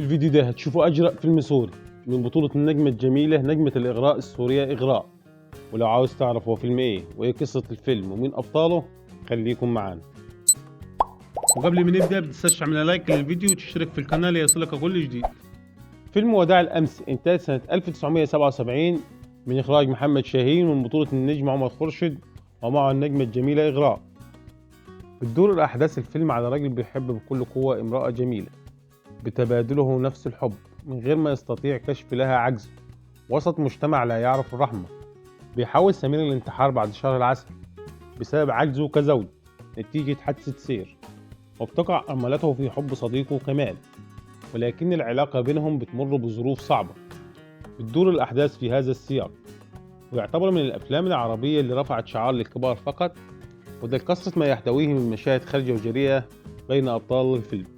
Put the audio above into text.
الفيديو ده هتشوفوا أجرأ فيلم سوري من بطولة النجمة الجميلة نجمة الإغراء السورية إغراء. ولو عاوز تعرف هو فيلم إيه وإيه قصة الفيلم ومين أبطاله خليكم معانا. وقبل ما نبدأ متنساش تعمل لايك للفيديو وتشترك في القناة ليصلك كل جديد. فيلم وداع الأمس إنتاج سنة 1977 من إخراج محمد شاهين ومن بطولة النجم عمر خورشيد ومعه النجمة الجميلة إغراء. بتدور الأحداث الفيلم على رجل بيحب بكل قوة امرأة جميلة بتبادله نفس الحب من غير ما يستطيع كشف لها عجزه وسط مجتمع لا يعرف الرحمة. بيحاول سمير الانتحار بعد شهر العسل بسبب عجزه كزوج نتيجة حادثة سير، وبتقع أرملته في حب صديقه كمال، ولكن العلاقة بينهم بتمر بظروف صعبة. بتدور الأحداث في هذا السياق، ويعتبر من الأفلام العربية اللي رفعت شعار للكبار فقط، وده لكثرة ما يحتويه من مشاهد خارجة وجريئة بين أبطال الفيلم.